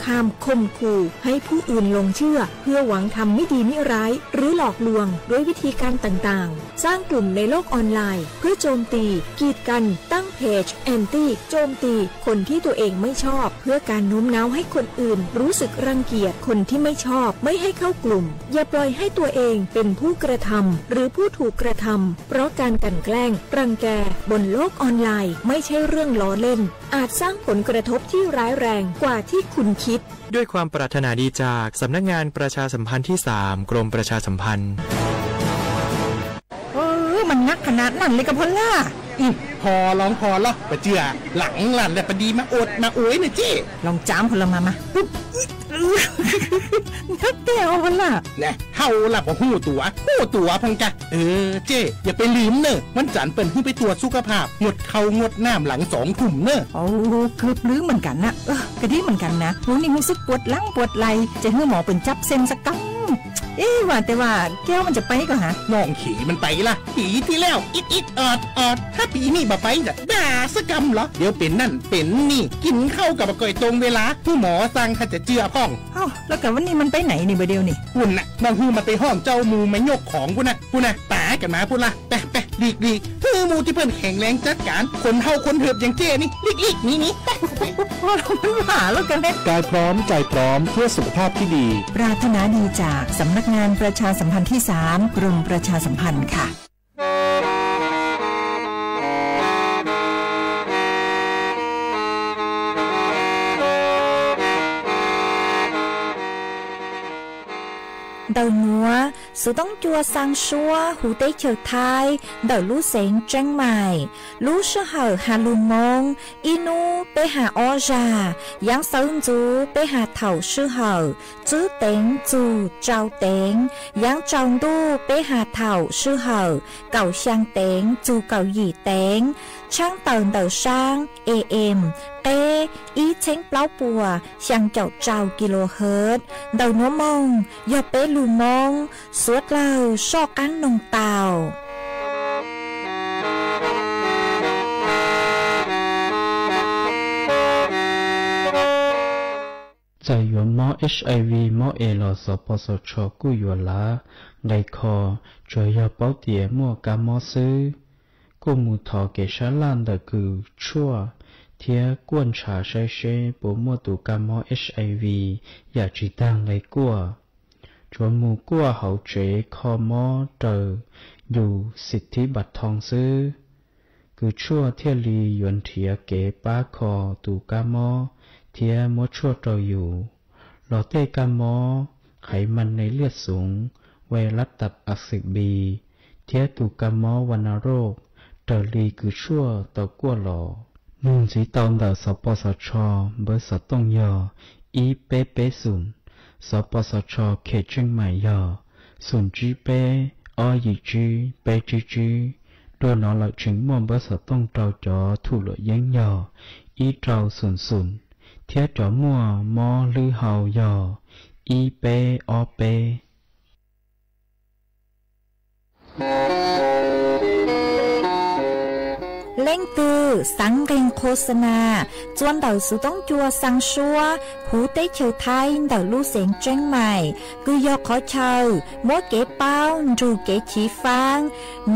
ทำข่มขู่ให้ผู้อื่นหลงเชื่อเพื่อหวังทำไม่ดีไม่ร้ายหรือหลอกลวงด้วยวิธีการต่างๆ สร้างกลุ่มในโลกออนไลน์เพื่อโจมตี กีดกัน ตั้งเพจแอนตี้ โจมตีคนที่ตัวเองไม่ชอบเพื่อการโน้มน้าวให้คนอื่นรู้สึกรังเกียจคนที่ไม่ชอบไม่ให้เข้ากลุ่ม อย่าปล่อยให้ตัวเองเป็นผู้กระทำหรือผู้ถูกกระทำเพราะการกลั่นแกล้งรังแกบนโลกออนไลน์ไม่ใช่เรื่องล้อเล่น อาจสร้างผลกระทบที่ร้ายแรงกว่าที่คุณคิด ด้วยความปรารถนาดีจากสำนักงานประชาสัมพันธ์ที่สาม กรมประชาสัมพันธ์ เออ มันนักขนาดนั้นเลยกะพอลล่า อืม พอลองพอลอ ปะเจือ หลังหลั่นแล้วปะดีมาอวดมาอวยนะเจ้ ลองจามพอลมามา ปุ๊บ นักแก้วพอลล่า นะ เฮาละบ่ฮู้ตั๋ว ฮู้ตั๋วพองกะ เออ เจ้ อย่าไปลืมเนอะ วันจันทร์เปิ้นหื้อไปตรวจสุขภาพ งดข้าวงดน้ำหลังสองทุ่มเนอะ โอ้ เกือบลืมเหมือนกันนะ เออ กะดีเหมือนกันนะ วันนี้รู้สึกปวดหลังปวดไหล่ จะหื้อหมอเปิ้นจับเส้นสักกำ เอ๊ะ ว่าแต่ว่าแก้วมันจะไปก่อหา น้องเขยมันไปละ ปีที่แล้ว อิดอิดออดออด ถ้าปีนี้บ่ไปจะด่าสักกำเหรอ เดี๋ยวเป็นนั่นเป็นนี่ กินข้าวกับบ่ก่อยตรงเวลา ผู้หมอสั่งถ้าจะเจือพ่อง เอ้า แล้วกะวันนี้มันไปไหนนี่บ่าเดียวนี่ อุ่นน่ะ น้องหื้อมันไปห้องเจ้าหมู่มายกของปุ้นน่ะ ปุ้นน่ะ ต๋ากันมาปุ้นละ ไปไปหลีกหลีก หื้อหมู่ตี้เปิ้นแข็งแรงจัดการ คนเฒ่าคนเถิบอย่างเจ้นี่ หลีกหลีก หนีหนี ไปไป พอลล่า มันว่าแล้วกะแน่ กายพร้อมใจพร้อมเพื่อสุขภาพที่ดี ปรารถนาดีจากสำนักงานประชาสัมพันธ์ที่สาม กรมประชาสัมพันธ์ค่ะ Ntawm nuav, Xov Tooj Cua xaa suab huv teb chaws Thaib ntawm lub xeev Tseeb Maim. Lub sij hawm has lug Moob, ib nub peb has ob zag, yaav xawv ntxuv peb has thaum sij hawm tswb teev txug tsau teev, yaav tsaus ntuj peb has thaum sij hawm kaum xyaa teev txug kaum yim teev. Tshaab tawm ntawm saab A M qeb ib txheeb plaub puas xyaa caum rau kilohertz. Ntawm nuav moog yog peb lug Moob suav dlawg soj qaab noog tau. Txawm yuav mob H I V mob es los Xov Pos Xov Tshos kuj yuav lav nqe kho, tsuav yog paub tias muaj kab mob xwb. Kuj mus thov kev sab laj ntawm kws tshuaj thiab kuaj ntshav saib seb puas muaj tus kab mob H I V yam tsis taag nqe kuaj. Tsuav mus kuaj hauv tsev kho mob raws yus xim thib npam thoo xwb, kws tshuaj thiaj li yuav nrhiav kev pab kho tus kab mob thiab muab tshuaj rau yus. Los tej kab mob qhaiv mas nes liaj xoov, ve lab tas a xwm bi, thiab tus kab mob va na roj raws li kws tshuaj tau kuaj los. Nug ntxiv tau ntawm Xov Pos Xov Tshos npawb xov tooj yog ib peb peb xoom, Xov Pos Xov Tshos khem Tseej Maim yog xoom tsib peb ob yim tsib peb tsib tsib. Dua no lawm tseem muaj npawb xov tooj rau cov thum luam yeeb yog ib rau xoom xoom, thiab cov muaj mob hlwb hau yog ib peb ob peb. Leej twg xaav nqeeg qho xa na txua ntawm Xov Tooj Cua xaa suab huv teb chaws Thaib ntawm lub xeev Tseeb Maim, kws yog qhov chaw muab kev paub nrug kev chiv faab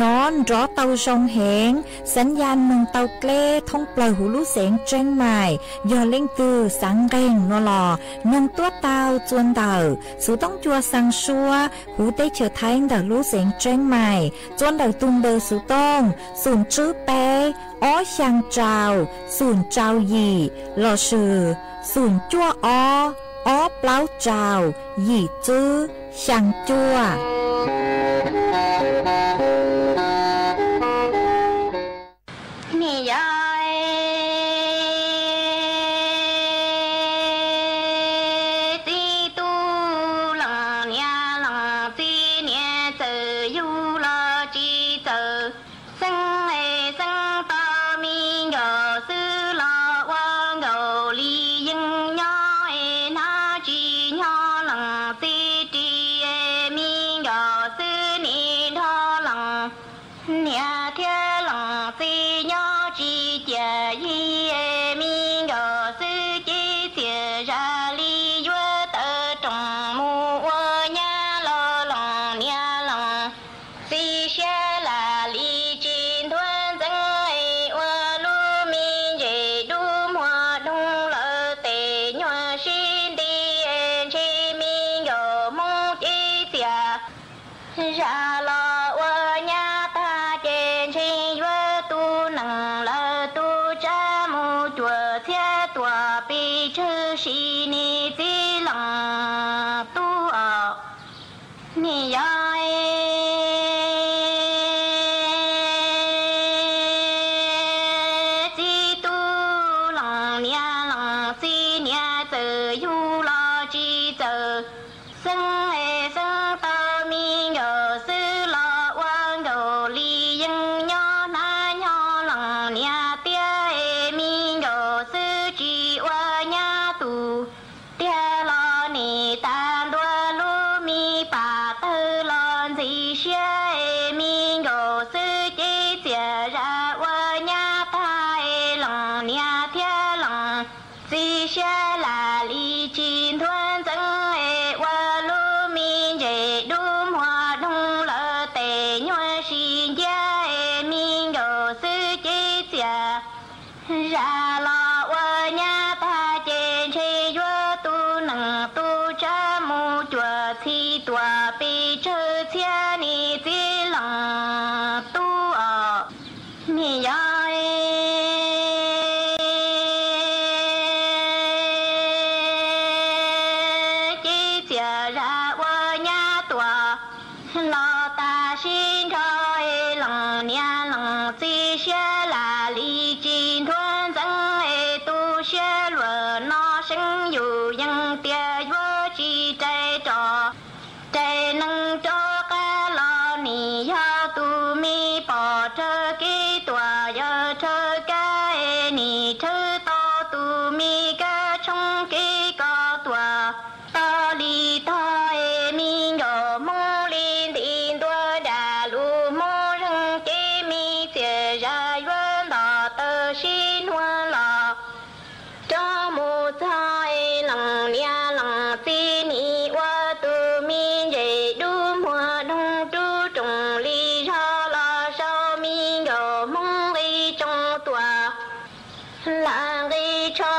nov nrov tau zoo heev, xaav ya noog tau dleb thoob plawg huv lub xeev Tseeb Maim. Yog leej twg xaav nqeeg no los noog tuab tau txua ntawm Xov Tooj Cua xaa suab huv teb chaws Thaib ntawm lub xeev Tseeb Maim, txua ntawm tug npawb xov tooj xoom tsib peb ob xyaa rau xoom rau yim lossis xoom cuaj ob ob plaub rau yim tsib xyaa cuaj. Txij tub leej niam leej txiv niam txawm yug los tsis txawj xeeb es xeeb tau me nyuam xwb los ua nkaus li yeej nyob es hnab tsis nyob leej txiv ris es me nyuam Zam los ua nyab tag ces ntshe yuav tu nees lawm, tu tsab mus cuam txhiab tuam pes tsawg sim niam txiv lees tub os. Niam yog txiv tub lees niam lees txiv, niam txawm yug los tsis txawj xeeb es xeeb tau me ncaus xwb los ua nkaus li yeej nyob hnab nyob lees niam tiag es me ncaus xwb tsis ua nyab tus tiag los nim tas ntua lub me pam tawg los ntxim siab es me ncaus xwb ces txias zam ua nyab tag es lees niam thiab lees txiv siab lam li tsis nthuav ntxeev es ua lub me ntses dub muag doog lawm tes nyuag sis nciab es me ncaus xwb ces txias zam los ua nyab tag ces ntshe yuav tu nees tu tsab mus cuam txhiab tuam pes tsawg txhiab niam txiv lees tub os. Niam yog ces txias zam ua nyab tuam los tas sib nrho es lees niam lees txiv siab lam li tsis nthuav ntxeev es tu siab luam no seeb yus yeej tias yuav tsis rais rov rais nees rov qab los nim yog tus me pom raws kev tuam yawg raws kab es nim rhawv tau tus me kab tshoob kev koj tuam tau li tog es me ncaus hmoob li nti ntua nram lus hmoob zeeg kev me txias zam yuav ntom taw sib hnua los rov mus txog es lees niam lees txiv nim ua tus me ntses dub muag doog rub roos li zog los sau me ncaus hmoob nqi tsoo tuam lam nqi tsho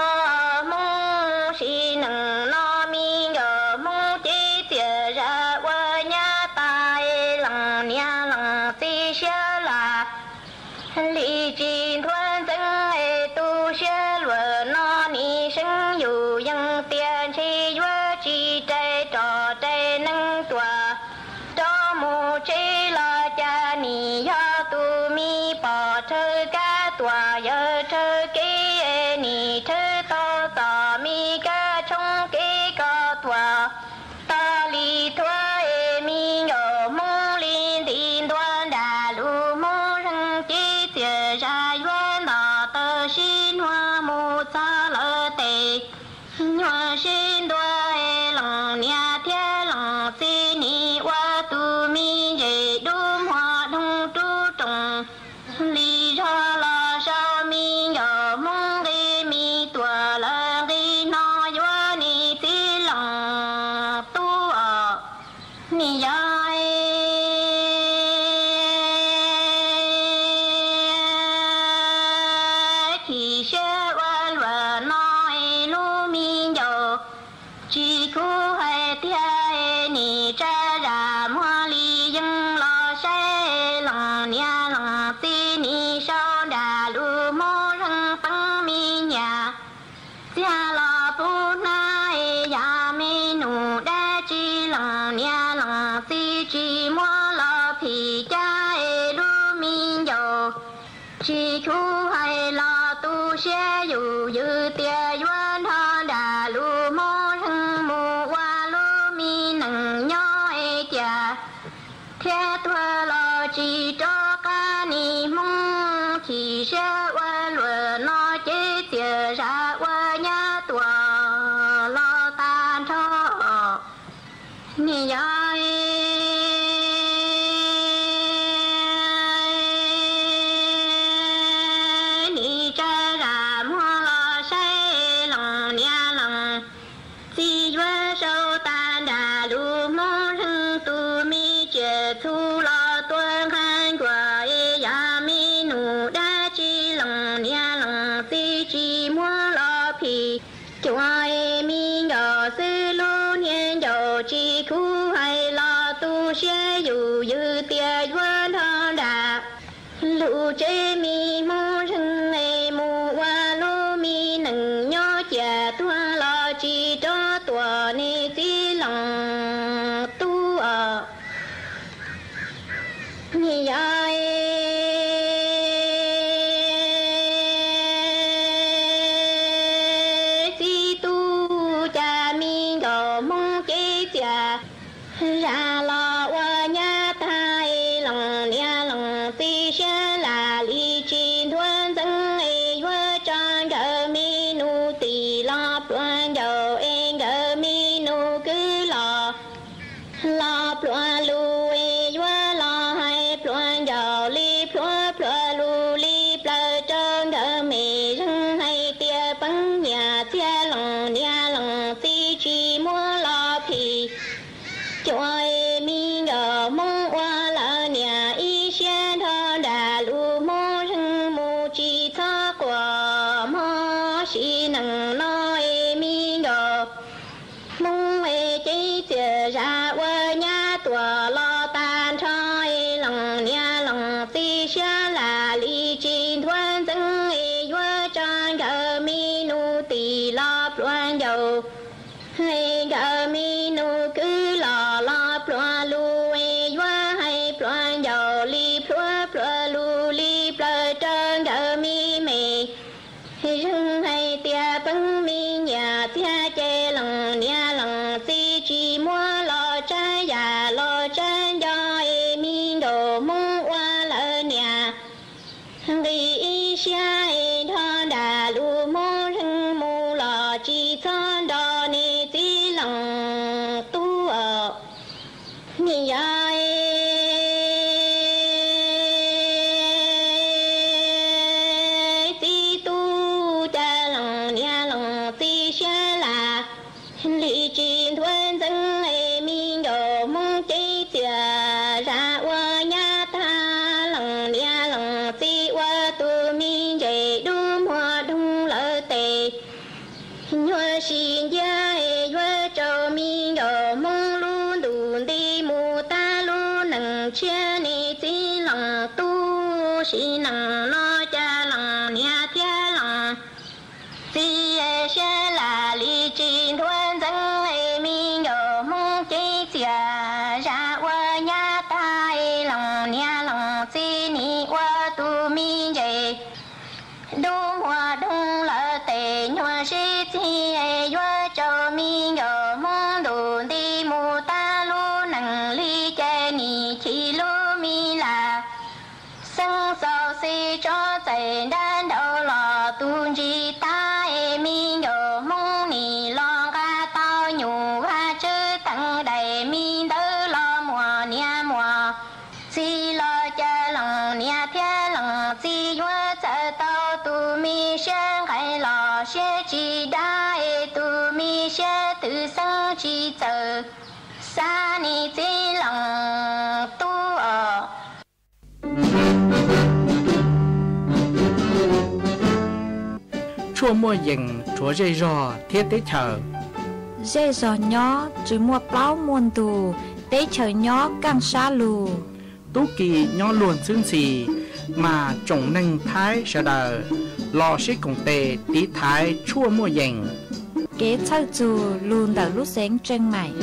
hmoob sim neej no me ncaus hmoob ces txias zam ua nyab tag es lees niam lees txiv siab lam li tsis nthuav ntxeev es tu siab luam no nim seeb yus yeej tias ntshe yuav tsis rais rov rais nees tuam rov mus tsev los cas nim yog tus me pom raws kab tuam yawg raws kev nim rhawv tau txom me kab tshoob kev koj tuam tau li thuav es me ncaus hmoob li nti ntua nram lus hmoob zeeg ces txias zam yuav ntom taw sib hnua mus txog lawm tes nyuag sib ntua es lees niam thiab lees txiv nim ua tus me ntses dub muag doog rub roos li zog los sau me ncaus hmoob nqi me tuam lawm nqi no yuav niam txiv lees tub os. Niam yog chim siab ua luam no es lub me ncaus tsis khuv hais tiag es nim tsa zam muag li yeej los saib lees niam lees txiv nim sau nram lus hmoob zeeg peeb me nyuam txiag los pub hnab es yam me nus dab tsi lees niam lees txiv tsis muab los phim cab es lub me ncaus tsis khuv hais los tu siab yus yws tias yuav nrog nram lus hmoob zeeg mus ua lub me nees nyob es cas thiab tuag los tsis rov qab nim hmoob chim siab ua luam no ces txias zam ua nyab tuam los tag nrho. Niam yog nim tsa zam muag los saib lees niam lees txiv yuav sau tag nram lus hmoob zeeg tus me tsiaj txhu los tuaj nqa ncuav es yam me nus dab tsi lees niam lees txiv tsis muab los phim cuam es me ncaus xwb lub niag ncaus tsis khuv hais los tu siab yus zam los ua nyab tag es lees niam lees txiv siab lam li tsis nthuav ntxeev es yuav tso nkawd me nus tim los pluas ncaus es nkawd me nus kwv los los pluas lus es yuav los hais pluas ncaus li plhuav pluas lus li plaws rau nkawd me zeej hais tias peeb nyiam txiag lees niam lees txiv tsis muab los phim. Cua es me nkauj Hmoob ua lawv niam ib siab nrho nram lus Hmoob zeej mus tsis txhob quas mob sim neej no es me nkauj Hmoob es ceeb txias zam ua nyab tuam los tag nrho es lees niam lees txiv siab lam li tsis nthuav ntxeev es yuav tso nkawd me nus tim los pluas ncaus es nkawd me nus kwv los los pluas lus es yuav hais pluas ncaus li plhuav pluas lus li plaws rau nkawd me me zeej hais tias peeb me nyiam txiag ces lees niam lees txiv tsis muab los tsab yam los tsab nco es me nkauj Hmoob ua lawv niam nqis ib siab es nrho nram lus Hmoob zeej mus los tsis txhob nrog niam txiv lees tub os. Niam yog txiv tub cas lees niam lees txiv siab lam li tsis nthuav ntxeev es me nkauj Hmoob ceeb txias zam ua nyab tag lees niam lees txiv ua tus me ntses dub muag doog lawv tes. Nyuag sis nciab es yuav rau me nkauj Hmoob lub ntus nti mus tag lub nees tshiab niam txiv lees tub sim neej no cas lees niam thiab lees txiv siab lam li tsis nthuav ntxeev es me nkauj Hmoob ceeb txias zam ua nyab tag es lees niam lees txiv nim ua tus me ntses dub muag doog lawv tes nyuag sib txig es yuav rau me nkauj Hmoob ntus nti mus tag lub nees li ces nim chim lub me lam xeeb xaus xis tso txais nrab nraud los tus ntsis tag es me nkauj Hmoob nim los nqa tau nyuj vaj tswv teev daim me ntawd los muas niam muas txiv los cas lees niam thiab lees txiv yuav txawm tau tus me siab nqaim los siab tsis dab es tus me siab twm xeeb tsis txawm xav niam txiv lees tub os. Tshuaj muaj yees rhuav zej zog thiab teb chaws. Zej zog nyob tsis muaj plaub muaj ntug, teb chaws nyob kaj sab lug. Tub ki nyob luag ntxhwb ntxhi, mas tsoom neeg Thaib sawv daws los sib koom tes tiv thaiv tshuaj muaj yees. Kev txhawj txug lug ntawm lub xeev Tseej Maim.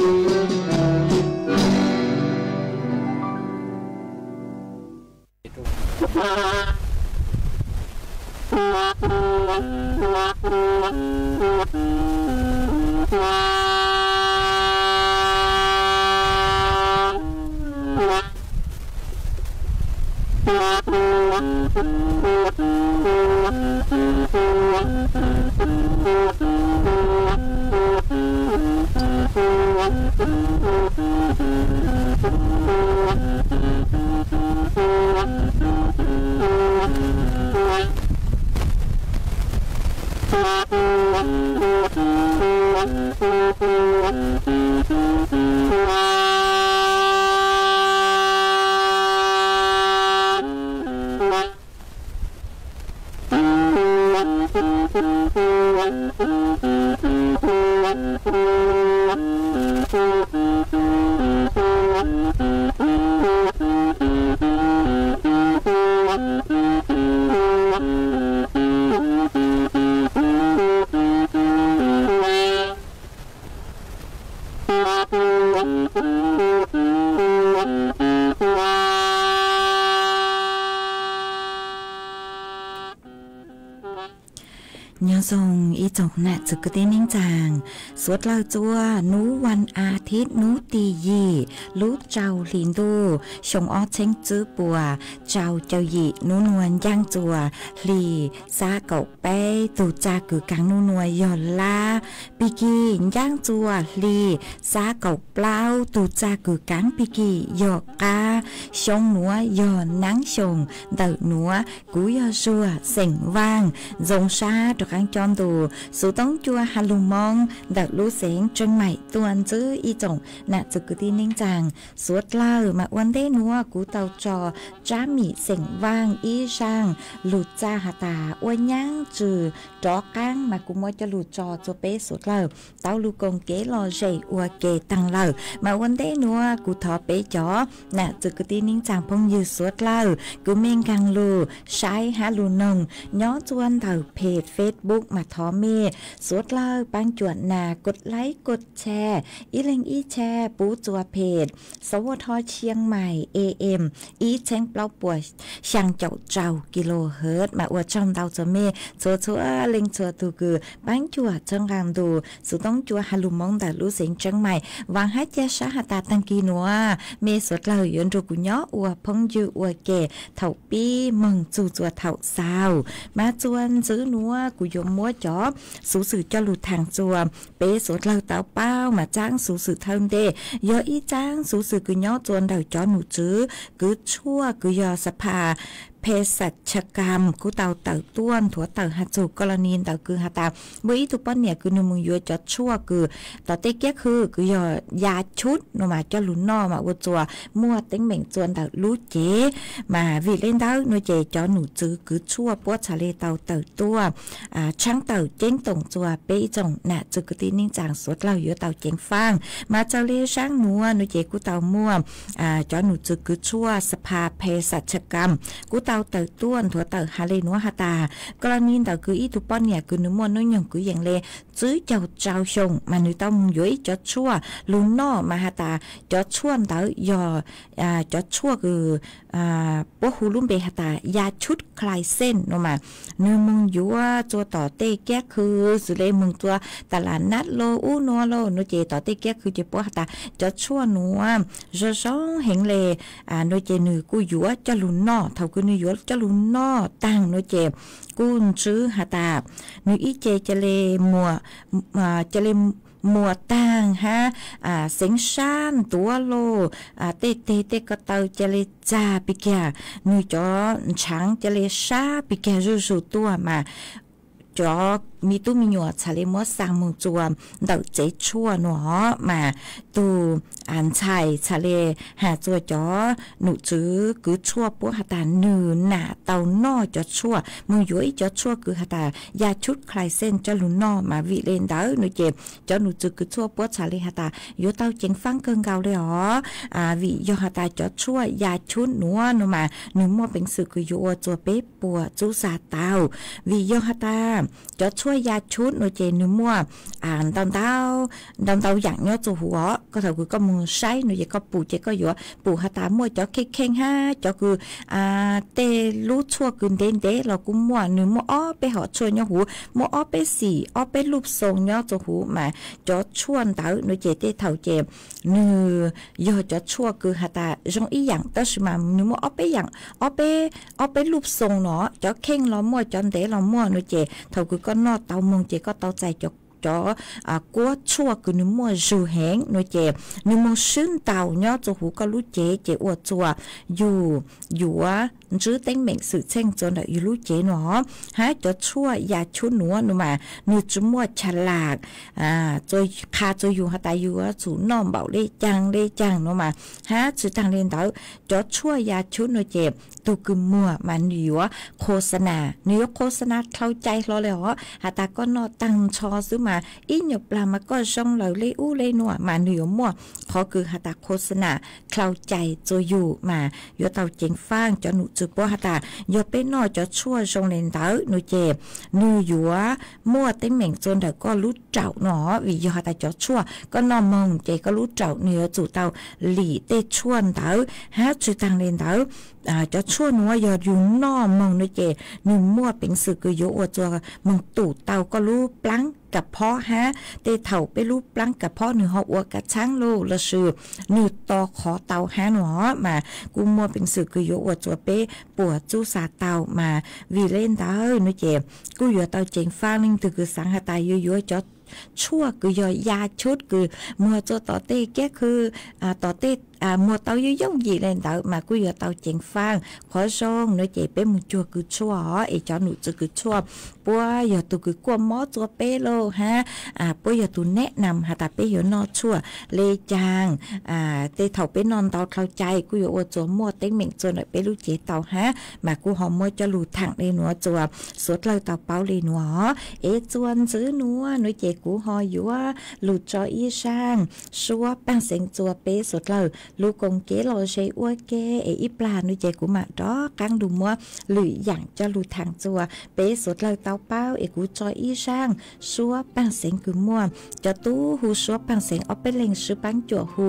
Tsoom ib tsoom nam txwv kwv tij neej tsaa, suav dlawg txua hnub vas as thiv hnub tim yim lub rau hli ntuj xyoo ob txheeb tsib puas rau caum yim, hnub nuav ncaaj txuas hli xab kaum peb, tug txag kws kaav hnub nuav yog lab pig kig, ncaaj txuas hli xab kaum plaub, tug txag kws kaav pig kig yog qab, xyoo nuav yog naav xyoo ntawm nuav. Kuv yog Zuag xeem Vaaj, zoo sab rov qaab coj ntu xuv toob cua has lug Moob ntawm lub xeev Tseeb Maim tuaj ntsib ib tsoom nam txwv kwv tij neej tsaa suav dlawg. Mas ua ntej nuav kuv tau tso Tsaab Mim xeem Vaaj ib zaaj lug txag has tas ua nyaab tsw rov qaab, mas kuv muab coj lug tso txua peb suav dlawg tau lug koom kev lom zem ua ke taag lawm. Mas ua ntej nuav kuv thov peb cov nam txwv kwv tij neej tsaa phooj ywg suav dlawg kws mej nkaag lug saib hab lug noog nyob txua ntawm peg Facebook mas thov mej suav dlawg paab cuam nas kod laib kod tshare, ib leeg ib tshare pub txua peg Sawv Ua Thoj Chiang Mai A M ib txheeb plaub puas xyaa caum rau kilohertz. Mas ua tsaug ntau txua mej txhua txhua leej txhua tug kws paab cuam txhawb nqaa ntu xuv toob cua has lug Moob ntawm lub xeev Tseeb Maim. Vaam hab ca sab has tas taag kis nuav mej suav dlawg yuav nrug kuv nyob ua phooj ywg ua ke thaum pib moog txug txua thaum xaus. Mas txua ntxiv nuav kuv yuav muab cov xuv xwm coj lug thaam txua peb suav dlawg tau paub. Mas tsaab xuv xwm thawj ntej yog ib tsaab xuv xwm kws nyob txua ntawm cov num tswv kws tshuaj kws yog Sabha Phe Xas Cha Kam kuj tau tawm tuaj nthuav tawm has txug kos los nis ntawd kws has tas muaj ib tug poj niam kws nwg moog yuav cov tshuaj kws tom tej kiab khw kws yog ya chub no mas coj lug noj mas ua txua muaj teeb meem txua ntawm lub cev. Mas vim le ntawd no ces cov num tswv kws tshuaj puab txhaj le tau tawm tuaj tshaab tawm ceeb toom txua peb ib tsoom nam txwv kwv tij neej tsaa suav dlawg yuav tau ceev faaj. Mas txawm le zaab nuav no ces kuj tau muaj cov num tswv kws tshuaj Sabha Phe Xas Cha Kam kuj tau tawm tuaj nthuav tawm has le nuav has tas kos los nis ntawd kws ib tug poj niam kws nwg muaj nub nyoog kwv yees le tsib caug rau xyoo mas nwg tau moog yuav ib cov tshuaj lug noj mas has tas cov tshuaj ntawd yog cov tshuaj kws puab hu lub npe has tas ya chub khlais xeej no mas nwg moog yuav txua tom tej kiab khw, xws le moog txua tas las nab lug ub nuav lug no ces tom tej kiab khw ces puab has tas cov tshuaj nuav zoo zoo heev le no ces nwg kuj yuav coj lug noj. Thaum kws nwg yuav coj lug noj taag no ces kuj ntsib has tas nwg ib ce ca le muas taag hab xeev sab ntuav lauj, tej teg tej ko taw ca le txag pig kiag, nwg cov ntshaav ca le sab pig kiag zuj zug tuaj mas cov me tub me nyuam txhaj le muab xaa moog txua ntawm tsev tshuaj nuav mas tug ntxhais txhaj le has txua cov num tswv kws tshuaj puab has tas nwg nam tau noj cov tshuaj, moog yuav ib cov tshuaj kws has tas ya chub khlais xeej coj lug noj mas vim le ntawd no ces cov num tswv kws tshuaj puab txhaj le has tas yuav tau ceev faaj kawg nkaus le os. Vim yog has tas cov tshuaj ya chub nuav no mas nwg muaj peev xwm kws yuav ua txua peb puas txub xav tau. Vim yog has tas cov tshuaj ya chub no ces nwg muaj ntau ntau yaam nyob txua huv os. Koj thaum kws koj moog saib no ces koj pum ces koj yuav pum has tas muaj cov kheej kheej hab cov kws tej lub tshuaj kws ntev ntev los kuj muaj. Nwg muaj ob peb hom tshuaj nyob huv, muaj ob peb xim ob peb luj xoo nyob txua huv mas cov tshuaj ntawd no ces tej thaum ces nwg yog cov tshuaj kws has tas zoo ib yaam tab sis mas nwg muaj ob peb yaam, ob peb, ob peb luj xoo no, cov kheej los muaj cov ntev los muaj no ces thaum kws koj noj tau moog ces koj tau txais cov kuab tshuaj kws nwg muaj zug heev no ces nwg moog swb ntaus nyob txua huv koj lub cev ces ua txua yug yuav ntsib teeb meem xwm txheej txua ntawm yug lub cev no hab cov tshuaj ya chub nuav no mas nwg tsi muaj cha las qha txua yug has tas yug yuav tsum noj npaum le caag le caag no mas hab tsi taag le ntawd cov tshuaj ya chub no ces tug kws muag mas nwg yuav qhuas xas nas, nwg yuav qhuas xas nas dlhau cai hlo le os has tas koj noj taag nrho xwb mas ib nyuas plag mas koj zoo lawm le ub le nuav mas nwg yuav muaj qhov kws has tas qhuas xas nas dlhau cai txua yug mas yuav tau ceev faaj. Cov num tswv puab has tas yog peb noj cov tshuaj zoo le ntawd no ces nwg yuav muaj teeb meem txua ntawm koj lub raum no vim yog has tas cov tshuaj koj noj moog ces koj lub raum nwg yuav tsum tau lim tej tshuaj ntawd hab tsi taag le ntawd cov tshuaj nuav yog yug noj moog no ces nwg muaj peev xwm kws yuav ua txug moog tum tau koj lub plaab ka phob hab. Tej thaum peb lub plaab ka phob nwg ho ua kav tshaab lug lossis nwg to qhov tau hab nuav mas kuj muaj peev xwm kws yuav ua txug peb puas txub xav tau mas. Vim le ntawd no ces kuj yuav tau ceev faj. Leej twg kws xaav has tas yuav yuav cov tshuaj kws yog ya chub kws muag txug tom tej kiab khw, tom tej muag tau yooj yooj yim le ntawd mas kuj yuav tau ceev faj. Qhov zoo no ces peb moog cuag kws tshuaj os, es cov num txwv kws tshuaj puab yog tug kws kuaj mob txug peb lauj hab, puab yog tug neb nam has tas peb yuav noj tshuaj le caag. Tej thaum peb noj ntau dlhau cai kuj yuav ua txug muaj teeb meem txug ntawm peb lub cev tau hab mas kuj ho muab cov lug thaam le nuav txug suav dlawg tau paub le nuav. Es txuas ntxiv nuav no ces kuv ho yuav lug tso ib zaaj suab paaj xeev txug peb suav dlawg lub koom kev lom zem ua ke. Es ib plag no ces kuv mam rov qaab lug muab lwm yaam coj lug thaam txug peb suav dlawg tau paub. Es kuv tso ib zaaj suab paaj xeev kws muaj cov tub hu suab paaj xeev ob peb leeg sib paab cuam hu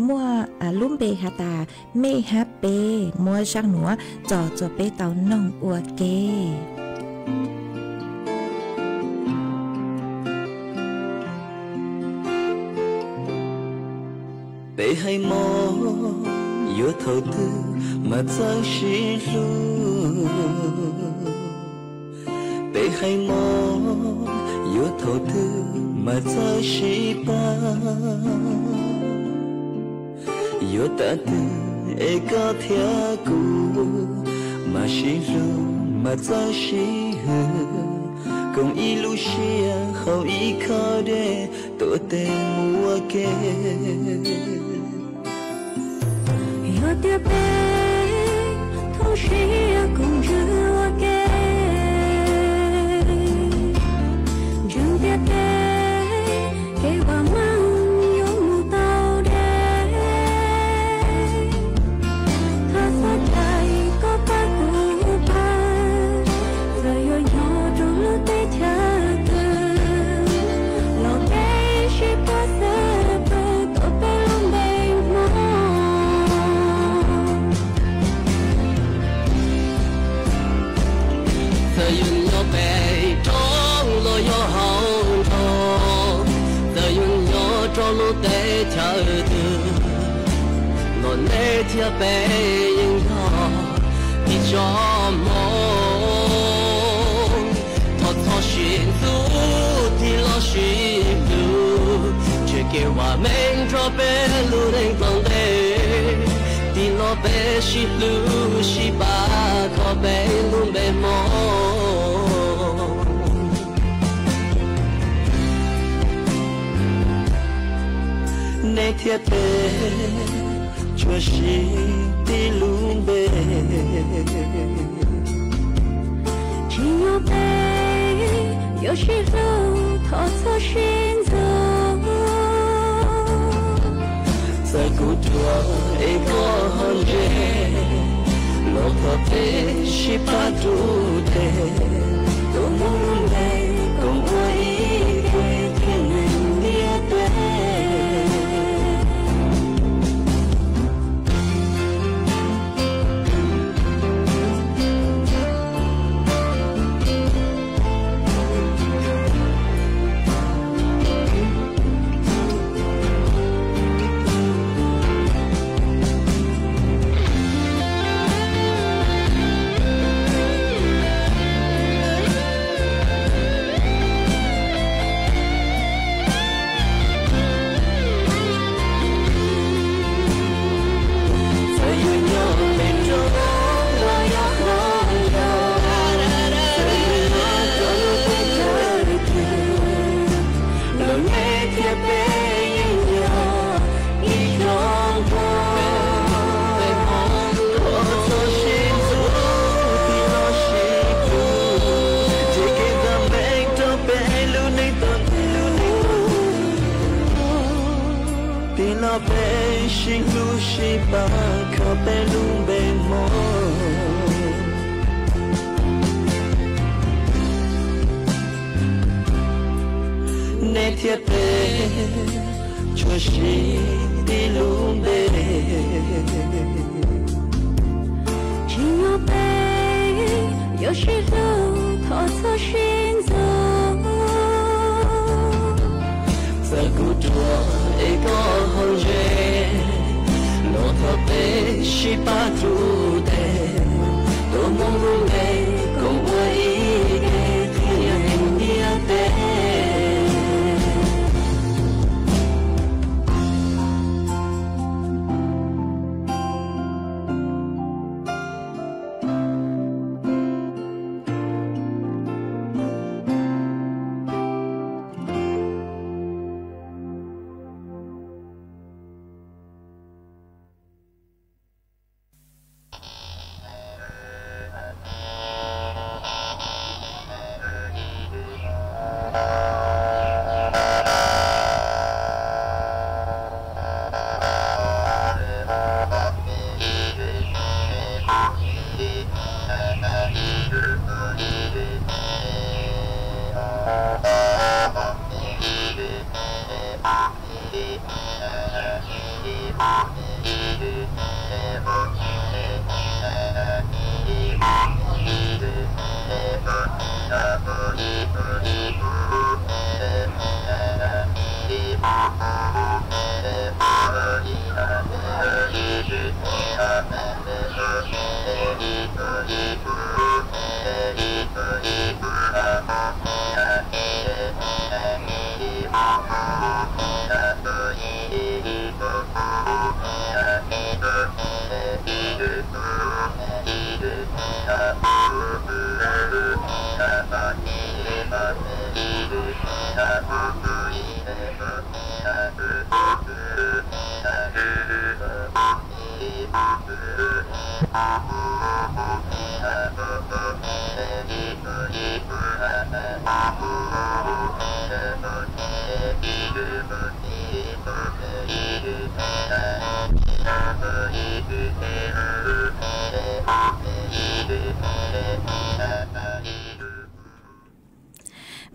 muaj lub npe has tas Mej hab Peb, muab zaaj nuav tso txug peb tau noog ua ke. Peb hais mob yuav thaum twg mas txawj sib hlub? Peb hais mob yuav thaum twg mas txawj sib pab? Yuav tag twg es koj thiab kuv mas sib hlub mas txawj sib hwm, koom ib lub siab hauv ib khob dej tuav tes mus ua ke. Yog tias peb thooj siab koom ntsws ua ke, ntseeg tias tej kev vam meej yuav mus tau deb. Thov txhob cais koj pab kuv pab, txawm yuav nyob rau lub teb chaws twg los peb sib pab xwb pab tau peb lub npe Hmoob. Txawm yus nyob pem roob los yog hauv nroog, txawm yus nyob rau lub teb chaws twg los nej thiab peb yeej yog ib tsoom Hmoob. Thov txhob sib ntxub, tig los sib hlub, tseg kev vam meej rau peb lub neej tom ntej. Tig los peb sib hlub sib pab kho peb lub npe Hmoob. Nej thiab peb tsuas sib tib lub npe. Tsim nyog peb yuav sib hlub, thov txhob sib ntxub. Txawm kuv ruam es koj ho ntse, los thov peb sib pab rub tes, tuav Hmoob lub npe koom ua ib ke thiab neeg ntiaj teb. Los nej thiab peb yeej yog ib tsoom Hmoob. Thov txhob sib ntxub, tig los sib hlub, tseg kev vam meej rau peb lub neej tom ntej. Tig los peb sib hlub sib pab kho peb lub npe Hmoob. Nej thiab peb tsuas sib tib lub npe. Koj sib hlub thov txhob sib ntxub, txawm kuv ruam es koj ho ntse, los thov peb sib pab txhub tes, tuaj mus lub npe koom ua ib ke qhia ntiaj teb.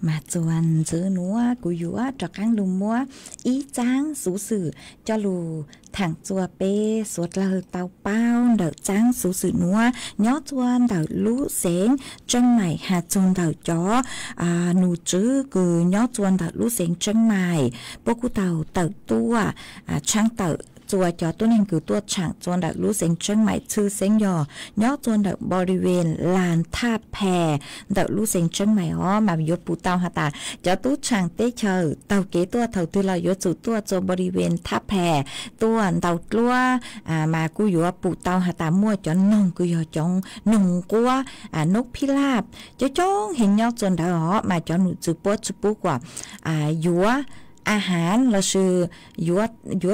Mas txuas ntxiv nuav kuv yuav rov qaab lug muab ib txaab xuv xwm coj lug thaam txua peb suav dlawg tau paub ntawm txaab xuv xwm nuav nyob txua ntawm lub xeev Tseeb Maim has txug ntawm cov nus tswv kws nyob txua ntawm lub xeev Tseeb Maim puab kuj tau tawm tuaj tshaab tawm txua cov tuab neeg kws tuaj tshaam txua ntawm lub xeev Tseeb Maim txhwb xeeb yog nyob txua ntawm npau li ven las thaj phe ntawm lub xeev Tseeb Maim os. Mas yuav pum tau has tas cov tub tshaam teb chaws taug kev tuaj thaus twg los yuav tsum tuaj txua npau li ven thaj phe tuaj ntaus dluab. Mas kuj yuav pum tau has tas muaj cov noog kws yog cov noog nquab noob phij laj coob coob heev nyob txua ntawd os. Mas cov nus tswv puab tsi pub kuas yuav a hav lossis yuav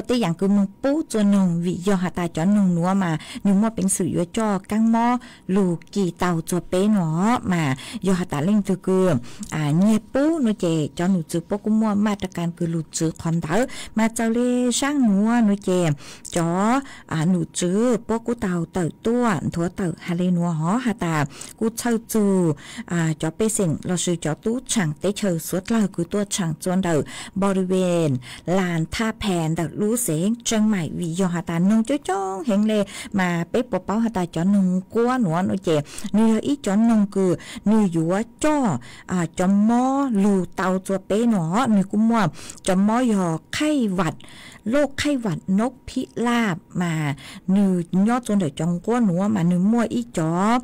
tej yaam kws moog pub txua noog vim yog has tas cov noog nuav mas nwg muaj peev xwm yuav coj kaab mob lug kis tau txua peb no. Mas yog has tas leej twg kws nyiag pub no ces cov nus tswv puab kuj muaj maj rau kas kws lug tswv qhov ntawd. Mas txawm le zaaj nuav no ces cov nus tswv puab kuj tau tawm tuaj nthuav tawm has le nuav hov has tas kuj txhawj txug cov pej xeem lossis cov tub tshaam teb chaws suav dlawg kws tuaj tshaam txua ntawm npau li ven las thaj phe ntawm lub xeev Tseeb Maim vim yog has tas noog coob coob heev le. Mas peb puas paub has tas cov noog nquab nuav no ces nwg yog ib cov noog kws nwg yuav coj cov mob lug tau txua peb no. Nwg kuj muaj cov mob yog khaij vam, loj khaij vam noob phij laj mas nwg nyob txua ntawm cov nquab nuav mas nwg muaj ib cov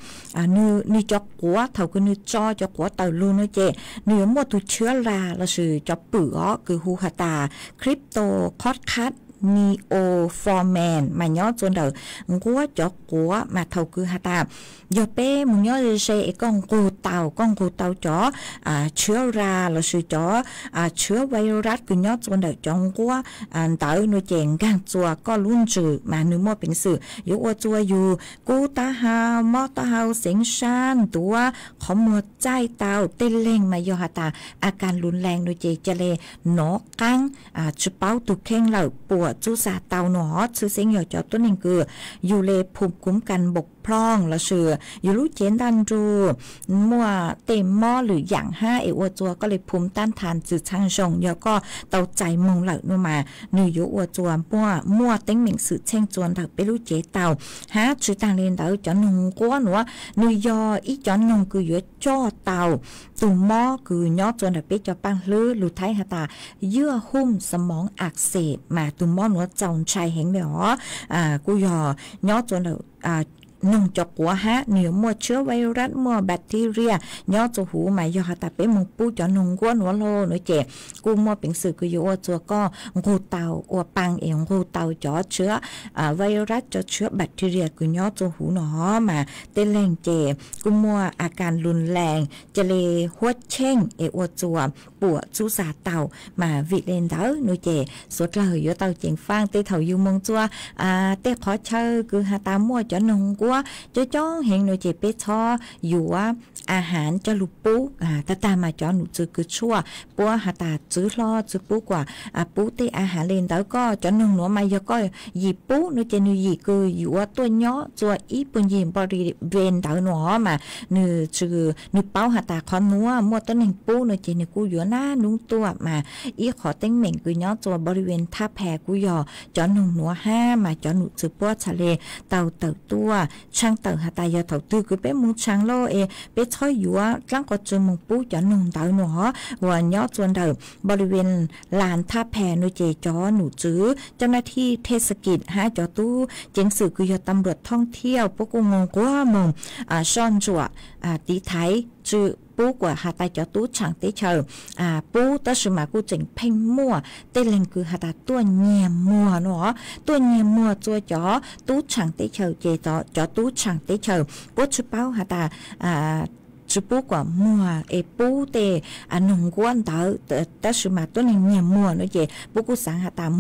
nwg cov quav thaus kws nwg tso cov quav tawm lug no ces nwg yuav muaj tug tshiab la lossis cov pwm os kws hu has tas cryptococcus neoformans mas nyob txua ntawm nquab cov quav mas thaus kws has tas yog peb moog nyob ze es koj nqug tau, koj nqug tau cov tshiab la lossis cov tshiab virus kws nyob txua ntawm cov nquab ntawd no ces nkaag txua koj lub ntsws mas nwg muaj peev xwm yuav ua txua yug kub taub hau, mob taub hau, xeev sab, ntuav, qhov muag txaij tau. Tej leeg mas yog has tas a kas lug lees no ces ca le nov qaab tsi paub tug kheej lawm puam txuj xa tau no. Tshwj xeeb yog cov tuab neeg kws yug le phum kuv kas npaum plooj lossis yus lub cev ntaj nrug muaj tej mob lwm yaam hab es ua rua koj le phum tab thas txwm txheej zoo. Yog koj tau txais moog lawm nuav mas nwg yuav ua rua muaj, muaj teeb meem xwm txheej rua ntawm peb lub cev tau. Hab tsi taag le ntawd cov noog nquab nuav, nwg yog ib cov noog kws yuav coj tau tug mob kws nyob rua ntawm peb cov paaj hlwb lug Thaib has tas เยื่อหุ้มสมองอักเสบ mas tug mob nuav txaus ntshai heev le os. Kuj yog nyob rua ntawm noog cov quav hab nwg yuav muaj tshwb virus muaj bacteria nyob rua huv, mas yog has tas peb moog pub cov noog nquab nuav lug nuav ces kuj muaj peev xwm kws yuav ua rua koj nqug tau ua paa es nqug tau cov tshwb virus cov tshwb bacteria kws nyob rua huv nuav, mas tej leeg ces kuj muaj a kas lug lees ca le huab cheej es ua rua puam tsub zag tau. Mas vim le ntawd nuav ces suav dlawg yuav tau ceev faaj tej thaum yug moog rua tej qhov chaw kws has tas muaj cov noog nquab coob coob heev nuav ces peb txhob yuav a has coj lug pub. Tag tag mas cov num tswv kws tshuaj puab has tas tswv hlo tswv pub kuas pub tej a has le ntawd, koj cov noog nuav mas yog koj yim pub nuav ces nwg yim kws yuav tuaj nyob rua ib puag ncig npo ri ve ntawd nuav mas nwg paub has tas qhov nuav muaj tuab neeg pub nuav ces nwg kuj yuav nab nub tuaj. Mas ib qhov teeb meem kws nyob rua npo ri ve thab phas kuj yog cov noog nuav hab mas cov num tswv puab txhaj le tau tawm tuaj tshaj tawm has tas yog thaum twg kws peb moog tshaj lawm es peb txhob yuav dlaab qhov tswv moog pub cov noog ntawd nuav. Uas nyob rua ntawm npo ri ve las thab phas nuav ces cov num tswv cov nab thij thej sa kis hab cov tub ceev xwm kws yog tam luam thoob thiaj puab kuj nqua moog soj ntsuam tiv thaiv tsw pub kuas has tas cov tub tshaam teb chaws pub, tab sis mas kuj tseem pheej muaj tej leeg kws has tas tuaj nyiag muag nuav, tuaj nyiag muag rua cov tub tshaam teb chaws ces cov tub tshaam teb chaws puab tsi paub has tas tsi pub kuas muag es pub tej noog nquab ntawd, tab sis mas tuab neeg nyiag muag nuav ces puab kuj xaav has tas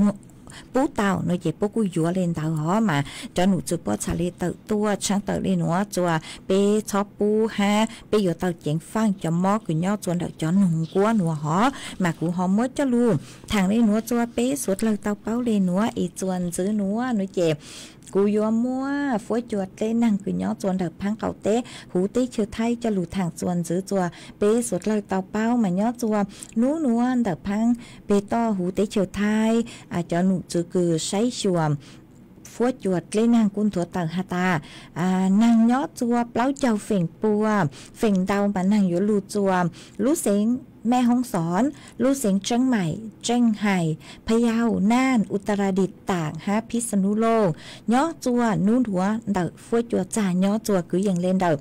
pub tau nuav ces puab kuj yuav le ntawd os. Mas cov num tswv puab txhaj le tawm tuaj tshaj tawm le nuav rua peb txhob pub hab peb yuav tau ceev faaj cov mob kws nyob rua ntawm cov noog nquab nuav hov. Mas kuv ho muab coj lug thaam le nuav rua peb suav dlawg tau paub le nuav es txuas ntxiv nuav nuav ces kuv yuav muab fuab cua dleb naag kws nyob rua ntawm phaab qaum teb huv teb chaws Thaib coj lug thaam txuas ntxiv rua peb suav dlawg tau paub. Mas nyob rua nub nuav ntawm phaab peg toj huv teb chaws Thaib cov num tswv kws saib xyuas fuab cua dleb naag kuj nthuav tawm has tas naag nyob rua plaub caug feem pua, feem ntau mas naag yuav lug rua lub xeev Mej Hoob Xov, lub xeev Tseeb Maim, Tseej Hais, Pha Yau, Naj, Utaradis, Taam hab Phij Xa Nub Looj. Nyob rua nub nuav ntawm fuab cua txag nyob rua kwv yees le ntawm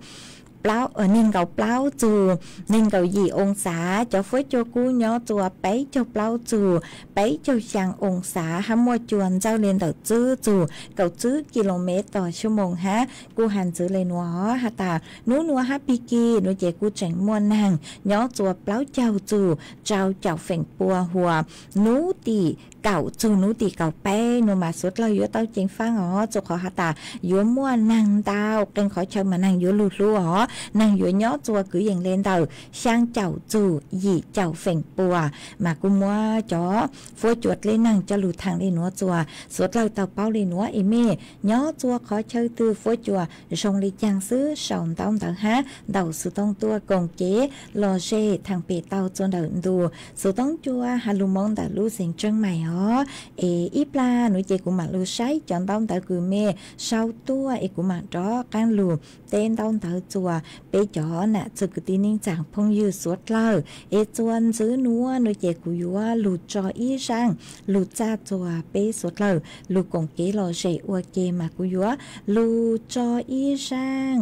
neeg nkaum plaub txug neeg nkaum yim oo xav, cov fuab cua kub nyob rua peb caug plaub txug peb caug xyaa oo xav hab muaj cua ntsawj le ntawm tswb txug kaum tswb kilomev tos xyoo moos hab kuj has ntxiv le nuav has tas nub nuav hab pig kig nuav ces kuj tseem muaj naag nyob rua plaub caug txug rau caum feem pua huv nub tim kaum txug nub tim kaum peb nuav mas suav dlawg yuav tau ceev faaj os, rua qhov has tas yuav muaj naag ntau qee qhov chaw mas naag yuav lug hlub os, naag yuav nyob rua kwv yees le ntawm xyaa caum txug yim caum feem pua. Mas kuj muab cov fuab cua dleb naag coj lug thaam le nuav rua suav dlawg tau paub le nuav es mej nyob rua qhov chaw twg fuab cua zoo le caag xwb sau ntaub ntawv hab ntaus xuv tooj tuaj koom kev lom zem thaam pem tau rua ntawm ntu xuv tooj cua has lug moov ntawm lub xeev Tseeb Maim os. Es ib plag nuav ces kuv mam lug saib cov ntaub ntawv kws mej sau tuaj es kuv mam rov qaab lug teb ntaub ntawv rua peb cov nam txwg kwv tij neej tsaa phooj ywg suav dlawg. Es txuas ntxiv nuav nuav ces kuv yuav lug tso ib zaaj lug txaj rua peb suav dlawg lug koom kev lom zem ua ke mas kuv yuav lug tso ib zaaj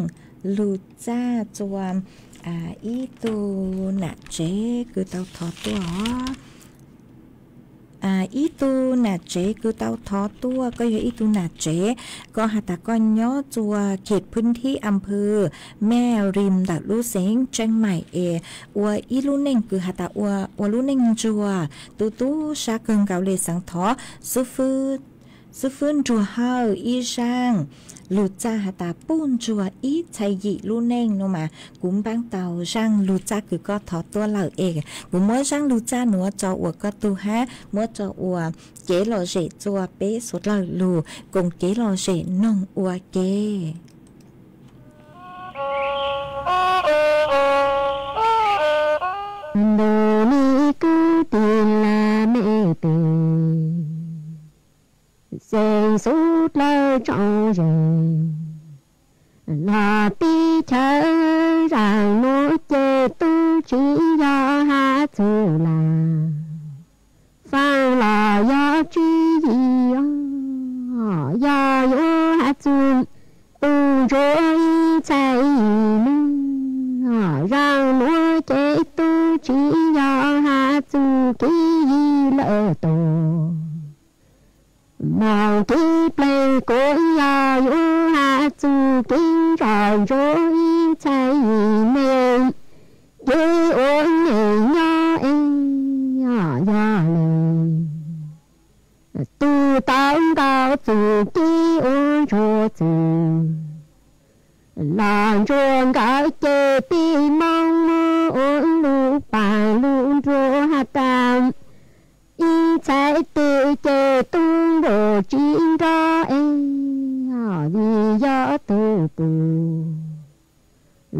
lug txaj rua ib tug nam tsev kws tau thov tuaj os. Ib tug nam tsev kws tau thov tuaj, koj yog ib tug nam tsev, koj has tas koj nyob rua khem phwb thib am phw Mej Rim ntawm lub xeev Tseeb Maim es ua ib lub neej kws has tas ua lub neej ntsuag tu tu sab kawg nkaus le xaav thov xib fwb Nruag Hawj ib zaaj lug txaj has tas puj ntsuag ib txhais yim lub neej nuav mas kuv npaab tau zaaj lug txaj kws koj thov tuaj lawm es kuv muab zaaj lug txaj nuav tso ua koj tug hab muab tso ua kev lom zem rua peb suav dlawg lug koom kev lom zem noog ua ke. ces xub dlawg tsoom ze los teb chaws. Zaum nuav ces tub tsis yog has txug lam faaj los yog tswv yim, yog yuav has txug Pug Ntsuab ib txhais yim ne. Zaum nuav ces tub tsis yog has txug Kev Yig lawm tuag, moog kev pleeg kuas yog yuav has txug Kev Ntso Ntsuab ib txhais yim ne. Ces ua neej nyob es yog le tug tau nkaus txug kev ua ntsuag txwv los ntsuag nkawd ces pib moog muab ua lug paag lug nruag has tas ib txhais tes ces tub npauj tsis nrog es vim yog tug pug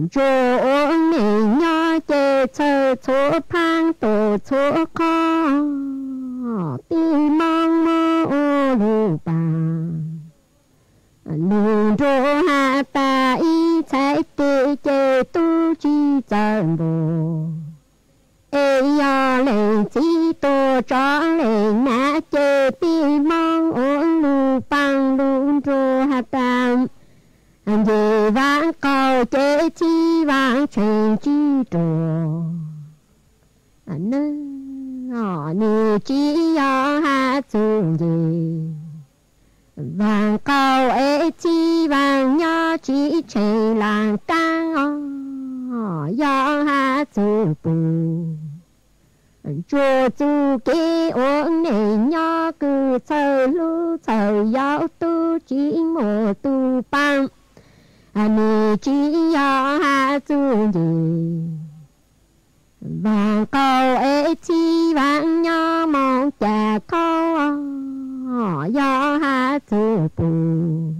ntsuag ua neej nyob ces txhawj txhua phaab tuam txhua qhov, pib moog muab ua lug paag lug nruag has tas ib txhais tes ces tub tsis txawj npauj es yog leej txiv tuag tso leej nam ces pib moog ua lug paag lug nruag has tas nce vaam qaug ces txhiv vaam tsheej tsis ruam ne. Nwg tsis yog has txug nce vaam qaug es txhiv vaam nyob tsis tsheej laaj kaab os, yog has txug pug ntsuag txuj kev ua neej nyob kws txhawj hlub txhawj yau tub tsis muaj tug paab. Nwg tsis yog has txug nce vaam qaug es txhiv vaam nyob moog ca khaub, yog has txug pug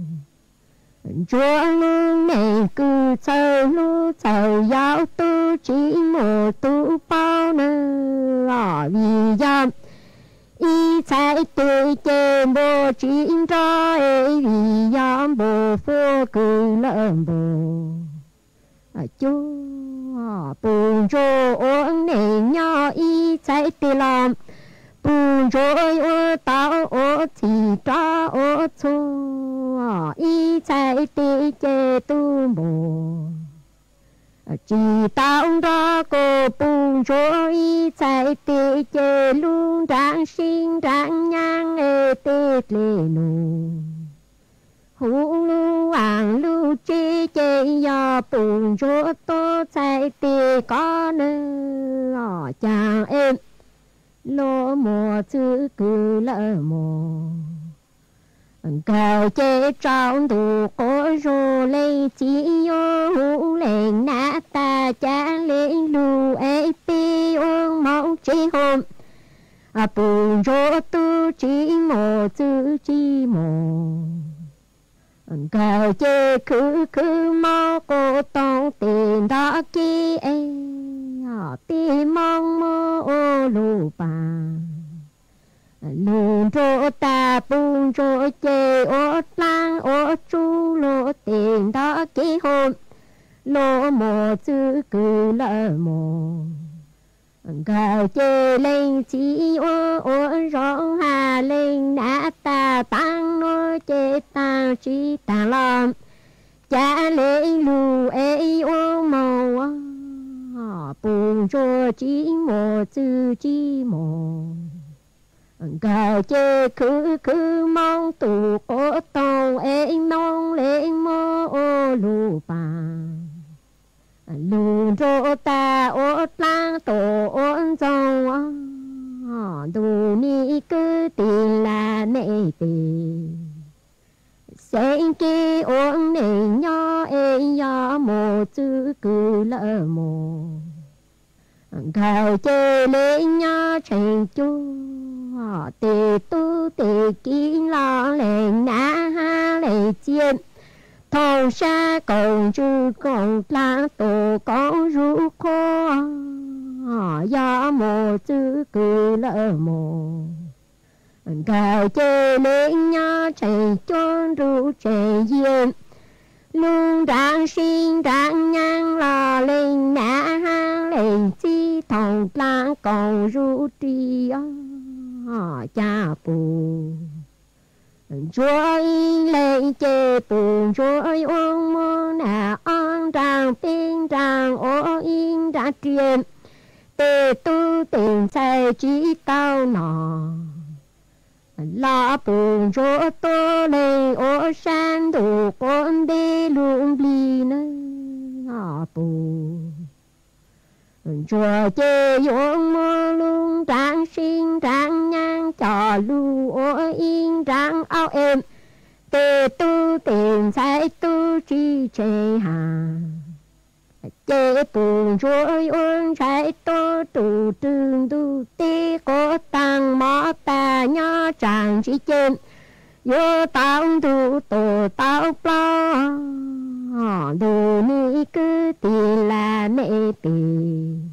ntsuag lub neej kws txhawj hlub txhawj yau tub tsis muaj tug paub na. Vim yog ib txhais tes ces npauj tsis nrog es vim yog npauj fuab kws lawm npauj cuag pug ntsuag ua neej nyob ib txhais tes los pug ntsuag yuav tau ua txhim rov ua txhua ib txhais tes ces tub npauj tsis tau nrog kuas pug ntsuag ib txhais tes ces lub nraag sib nraag nyaab es tej dlej lug huv lub vaaj lub tsev ces yog pug ntsuag tuab txhais tes koj na. Los caag es luag muaj txwv kws lawm mog. Nkawd ces tsaus ntuj quas zug leej txiv yuav hu leej nam tas cav le lug es peb yuav moog tsev hov. Pug ntsuag tub tsis muaj txwv tsis muaj. Nkawd ces khwv khwv mob quas toog tes nrov kev es peb moog muab ua lug paag lug nruag tas pug ntsuag ces ua dlaab ua tsub luag tes nrov kev hov luag muaj txwv kws lawm mog. Nkawd ces leej txiv ua ua zoo has leej nam tas taag nuav ces taag tsis taag los cav le lug es yuav moog. Pug ntsuag tsis muaj txwv tsis muaj. Nkawd ces khwv khwv moog tus quas toog es moog le muab ua lug paag lug nruag tas ua dlaab tuam ua ntxoog ntuj nim kwv tij laj mej tes xeeb kev ua neej nyob es yog muaj txwv kws lawm mog. Nkawd ces le nyob tsheej cuag tes tub tes kiv los leej nam hab leej txiv thooj sab koom ntswg koom dlaab tuam koom zug qhuav yog muaj txwv kws lawm mog. Nkawd ces leej nyob tseem cuab nruj tseem yias, lub nrab sib nrab nyaab los leej nam hab leej txib thoom dlaab koom zuj ris os. Cas pum ntsuab ib leeg ces pum ntsuab yuav muab nam ob nraag peb nraag ua ib nrab riam, tej tub tej ntxhais tsis tau nom. Los pum ntsuab tuab leeg ua sab ntuj quav ntev lug nplig na. Pum ntsuab ces yuav muab lub nrab sib nrab nyaab coj lug ua ib nrab aub es, tej tub tej ntxhais tub tsis tsheej has. Ces pum ntsuab yuav ntshai tuab tus rwg ntug teb quav taag mob tag nyob tsaam ntsis ces yuav tau ntug tuam tau plaub, ntug nim kwv tij lam mej pem.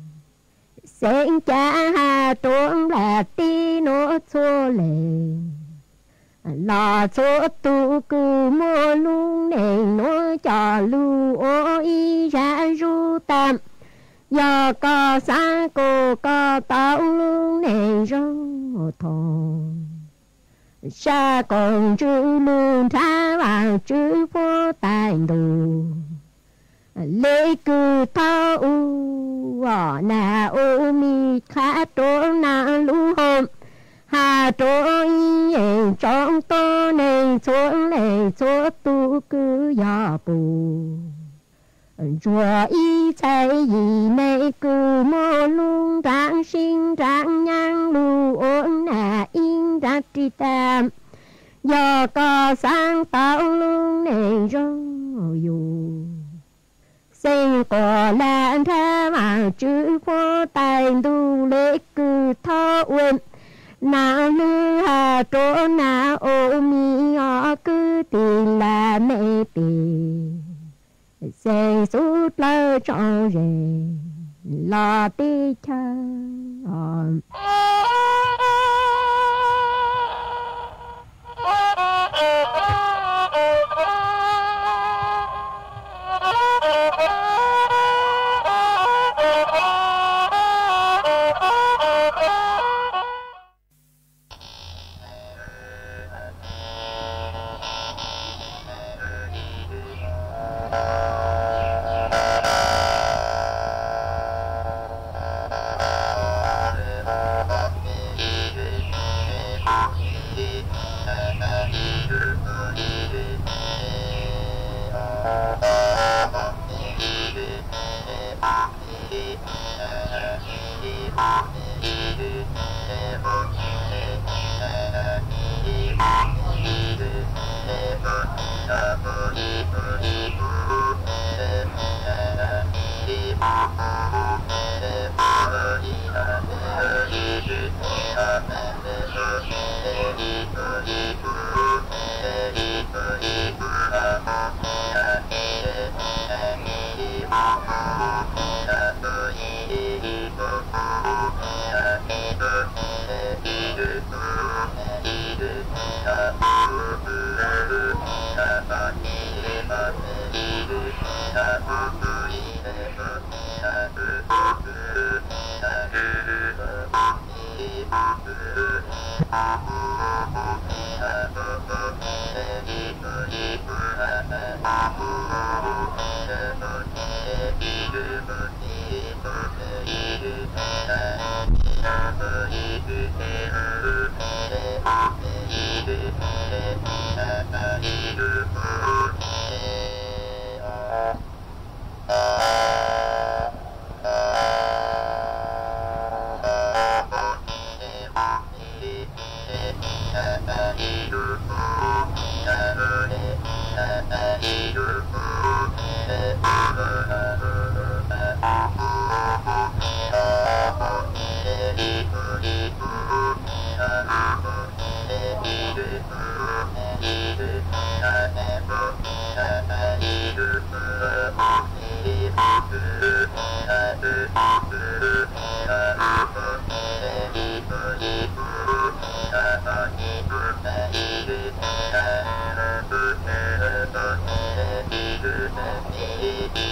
Xeeb Cav has rua nplaim teb nuav txhua leej, los txhua tug kws muaj lub neej nuav coj lug ua ib zag zug tag. Yog koj xaav kuas koj tau lub neej zoo thoob, sab koom ntsws lug nrhav Vaajtswv puab taig ntuj. Le kws thaub u, nam u mi qha rua nam lub hoo, has rua ib yeej tsoom tuab neeg txhua leej txhua tug kws yog pum ntsuab ib txhais yim neeg kws muaj lub nrab sib nrab nyaab lug ua nam ib nrab ris tag. Yog koj xaav tau lub neej zoo yug, xeeb quas lam nrhav Vaajtswv puab taig ntuj. Le kws thaub u, nam lwg has rua nam u mi, ob kwv tij lam mej pem, xeeb xub dlawg tsoom zeej los teb chaws.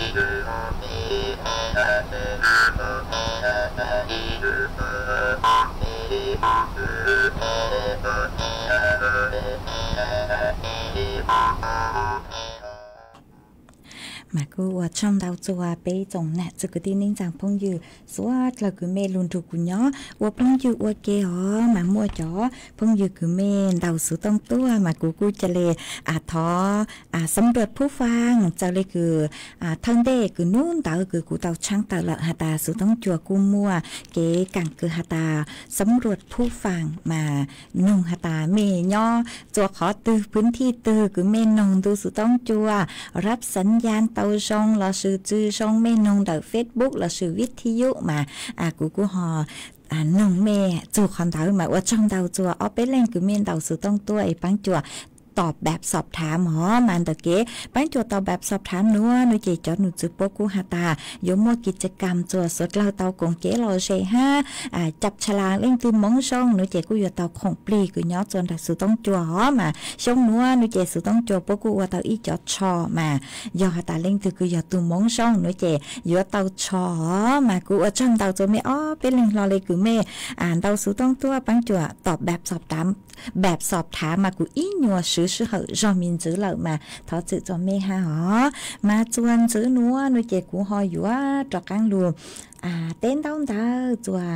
Mas kuj ua tsaug ntau txog peb tsoom nam txiv kwv tij neej tsaa phooj ywg suav dlawg kws mej lug nrug kuv nyob ua phooj ywg ua ke os. Mas muaj cov phooj ywg kws mej ntaus xuv tooj tuaj mas kuv kuj ca le thov xab nruas phuv faa, txawm le kws thawj ntej kws nub ntawd kws kuv tau tshaab tawm lawm has tas xuv tooj cua kuj muaj kev kaam kws has tas xab nruas phuv faa mas noog has tas mej nyob txua qhov twg pwv thij twg kws mej noog ntu xuv tooj cua rab xav ya tau zoo lossis tsi zoo, mej noog ntawm Facebook lossis vij thi yub mas kuv kuj ho noog mej txug qhov ntawd. Mas ua tsaug ntau txua ob peb leej kws mej ntaus xuv tooj tuaj es paab cuam tos npaab xob thaav os. Mas ntawm kev paab cuam tos npaab xob thaav nuav nuav ces cov num txwv puab kuj has tas yuav muaj kis tsi kam txua suav dlawg tau koom kev lom zem hab cap tshas las leej twg moov zoo nuav ces kuj yuav tau khoom plig kws nyob txua nraag xuv tooj cua os. Mas xyoo nuav nuav ces xuv tooj cua puab kuj ua tau ib cov tsho mas yog has tas leej twg kws yog tug moov zoo nuav ces yuav tau tsho os. Mas kuv ua tsaug ntau txua mej ob peb leeg hlo le kws mej ntau xuv tooj tuaj paab cuam tos npaab xob thaav mas kuv ib nyuas swv sij hawm zog me ntsis lawm mas thov txim txua mej hab os. Mas txua ntxiv nuav nuav ces kuv ho yuav rov qaab lug teb ntaub ntawv txua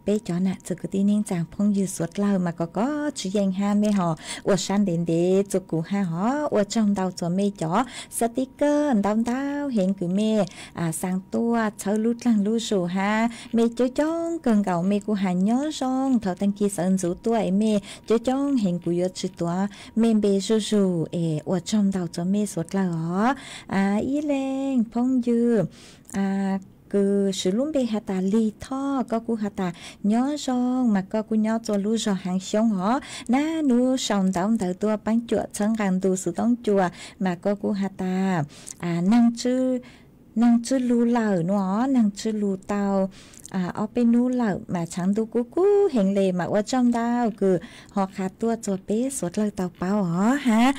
peb cov nam txiv kwv tij neej tsaa phooj ywg suav dlawg mas kov kov tsis yeej hab mej ho ua sab ntev ntev txua kuv hab os. Ua tsaug ntau txua mej cov xab tib kawg ntau ntau heev kws mej xaa tuaj txhawb lub dlaag lub zug hab mej coob coob kawg nkaus mej kuj has nyob zoo thaum taag kis sawv ntxuv tuaj es mej coob coob heev kuv yuav tsi tuav mej npe zuj zug es ua tsaug ntau txua mej suav dlawg os. Ib leeg phooj ywg kws swv lub npe has tas Lig Thoj, koj kuj has tas nyob zoo mas koj kuj nyob txua lub zog Haav Xyoob os. Nab nub sau ntaub ntawv tuaj paab cuam txhawb nqaa ntu xuv tooj cua mas koj kuj has tas neeg tswb lug lawm nuav, neeg tswb lug tau ob peb nub lawm mas tshaav ntuj kub kub heev le mas ua tsaug ntau kws ho qha tuaj txua peb suav dlawg tau paub os hab.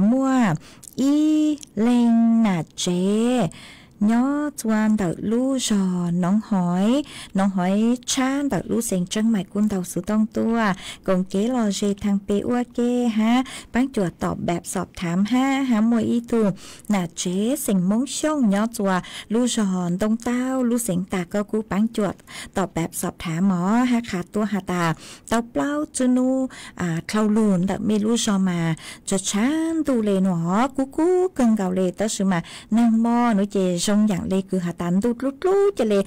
Muaj ib leeg nam tsev nyob txua ntawm lub zog Noov Hoiv, Noov Hoiv tshab ntawm lub xeev Tseeb Maim kuj ntaus xuv tooj tuaj koom kev lom zem thaag pem ua ke hab paab cuam tom npaab xob thaav hab. Hab muaj ib tug nam tsev xeem Moob Xyooj nyob txua lub zog Ntoo Tauj lub xeev tag koj kuj paab cuam tom npaab xob thaav mog hab qha tuaj has tas tau plaub tswb nub dlhau lug ntawm mej lub zog mas tshaav ntuj le nuav kub kub kawg nkaus le tab sis mas naag mo nuav ces zoo yaam le kws has tas ntuj dlub dlub ca le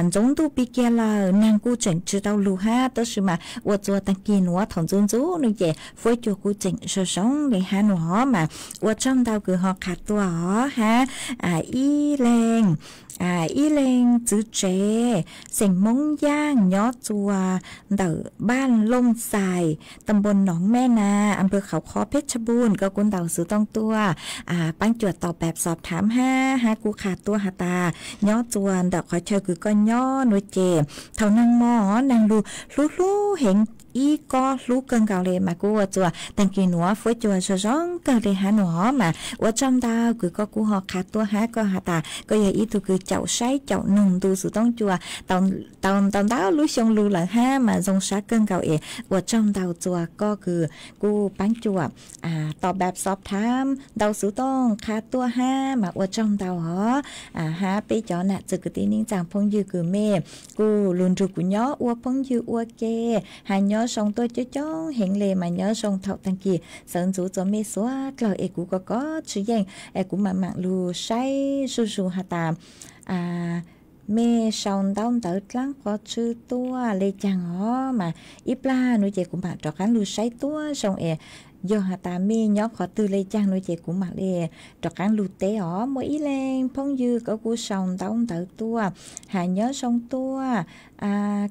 ntxoov ntuj pig kiag lawm naag kuj tseem tsi tau lug hab tab sis mas ua txua taag kis nuav thaum ntxuv ntxuv nuav ces fuab cua kuj tseem zoo zoo le hab nuav mas ua tsaug ntau kws ho qha tuaj os hab. Ib leeg, ib leeg txiv tsev xeem Moob Yaaj nyob txua ntawm npaaj Looj Xais, ta npoo Noov Mej Nas, a npawg Qhauv Qhov, Phej Tshaj Npun koj kuj ntaus xuv tooj tuaj paab cuam tom npaab xob thaav hab hab kuj qha tuaj has tas nyob txua ntawm qhov chaw kws koj nyob nuav ces thaum naag mo naag lug hlub hlub heev ib kob hlub kawg nkaus le mas kuj ua txua taag kis nuav fuab cua zoo zoo kawg le hab nuav mas ua tsaug ntau kws koj kuj ho qha tuaj hab koj has tas koj yog ib tug kws caum saib caum noog ntu xuv tooj cua tau ntau ntau lub xyoo lug lawm hab mas zoo sab kawg nkaus es ua tsaug ntau txua koj kws kuj paab cuam tom npaab xob thaav ntau xuv tooj qha tuaj hab mas ua tsaug ntau os. Hab peb cov nam txiv kwv tij neej tsaa phooj ywg kws mej kuj lug nrug kuv nyob ua phooj ywg ua ke has nyob zoo tuaj coob coob heev le mas nyob zoo thaum taag kis sawv ntxuv txua mej suav dlawg es kuv kov kov tsis yeej es kuv maam maam lug saib zuj zug has tas mej sau ntaub ntawv dlaab qhov tswb tuaj le caag os mas ib plag nuav ces kuv maam rov qaab lug saib tuab zoo es yog has tas mej nyob qhov twg le caag nuav ces kuv maam le rov qaab lug teb os. Muaj ib leeg phooj ywg koj kuj sau ntaub ntawv tuaj has nyob zoo tuaj,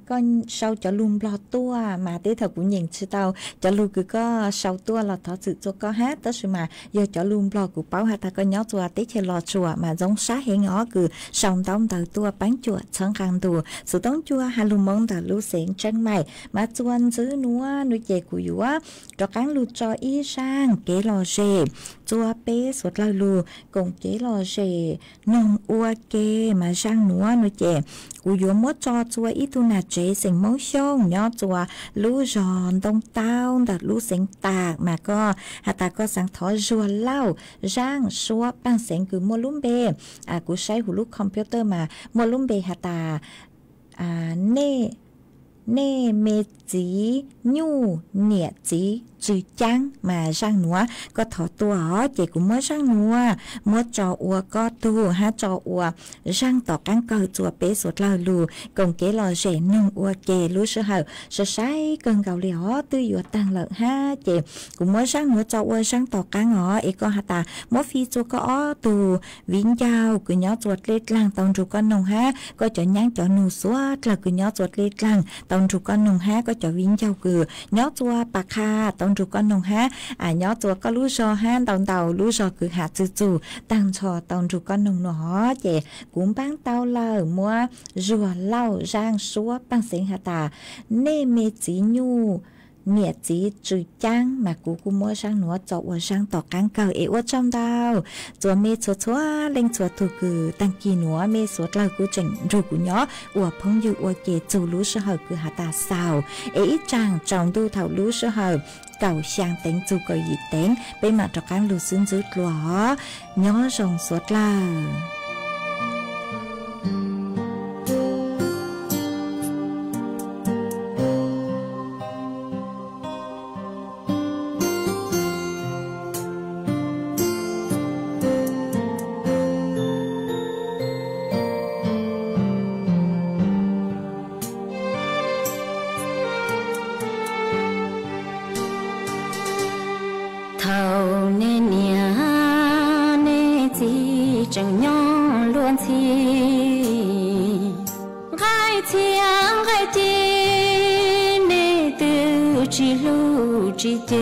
koj sau cov lug Nplog tuaj mas teb thaum kuv nyeem tsis tau cov lug kws koj sau tuaj los thov txim txua koj hab tab sis mas yog cov lug Nplog kuv paub has tas koj nyob txua teb chaws Los Tsuas mas zoo sab heev os kws sau ntaub ntawv tuaj paab cuam txhawb nqaa ntu xuv tooj cua has lug Moob ntawm lub xeev Tseeb Maim mas txua ntxiv nuav nuav ces kuv yuav rov qaab lug tso ib zaaj kev lom zem, txua peb suav dlawg lug koom kev lom zem, noog ua ke mas zaaj nuav no ces kuv yuav muab tso txua ib tug nam tsev xeem Moob Xyooj nyob txua lub zog Ntoo Taub ntawm lub xeev Tam mas koj has tas koj xaav thov Zuag Lauj Zaab Suab Paaj Xeev kws muaj lub npe, kuv saib huv lub computer mas muaj lub npe has tas, nej, nej me txiv nyuj niam txiv tsw caab mas zaaj nuav koj thov tua os ces kuv muab zaaj nuav muab tso ua koj tug hab tso ua zaaj tom qaab kawg txua peb suav dlawg lug koom kev lom zem noog ua ke lub sij hawm sai sai kawg nkaus li os twb yuav taag lawm hab ces kuv muab zaaj nuav tso ua zaaj tom qaab os es koj has tas muab fij txua koj ob tug viv ncaus kws nyob txua dlej dlaag tau nrug koj noog hab koj cov nyaab cov nug suav dlawg kws nyob txua dlej dlaag tau nrug koj noog hab koj cov viv ncaus kws nyob txua Pas Qha tau nrug koj noog hab nyob txua koj lub zog hab ntau ntau lub zog kws has txug txug taag nrho tau nrug koj noog no ces kuv npaab tau lawm muab Zuag Lauj Zaab Suab Paaj Xeev has tas nej me txiv nyuj niam txiv tsw caab mas kuv kuj muab zaaj nuav tso ua zaaj tom qaab kawg es ua tsaug ntau txua mej txhua txhua leej txhua tug kws taag kis nuav mej suav dlawg kuj tseem nrug kuv nyob ua phooj ywg ua ke txug lub sij hawm kws has tas xaus es ib tsaam tsaus ntuj thaum lub sij hawm kaum xyaa teev txug kaum yim teev peb maam rov qaab lug xwb ntxwb dlua os. Nyob zoo suav dlawg. Thaum nej niam nej txiv tseem nyob luag ntxhi, nqaij txhia nqaij ci nej twb tsis hlub tsis ceg,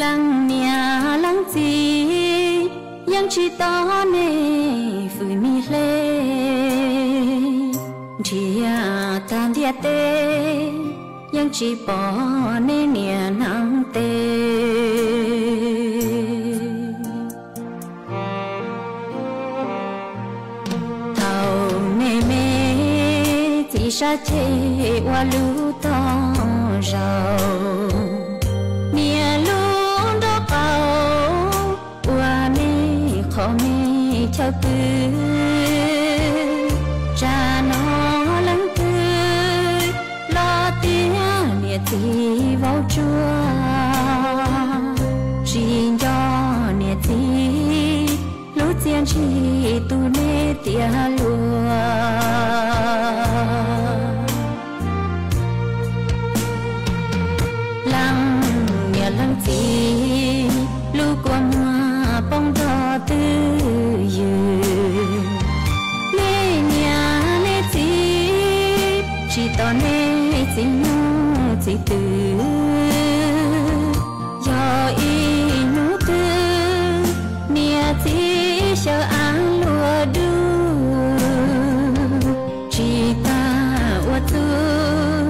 leej niam leej txiv yeej tsis tos nej fwm mi hle, nrhiav tag ntiaj teb yeej tsis pom nej niam hneev tes. Thaum nej me txiv sab ceg ua lub tog zaus, niam lub nraub qaum ua nej qhov me chaw pw, tsam no leej twg los tias niam txiv vau tsuag, tsis nco niam txiv lub txiaj ntsig tu nej tiav luag. Leej niam leej txiv lub kua muag poob nrog twj ywm, nej niam nej txiv tsis tos nej txiv nyuj txiv twm, yog ib hnub twg niam txiv xyaw av luag dub, tsis tas ua txuj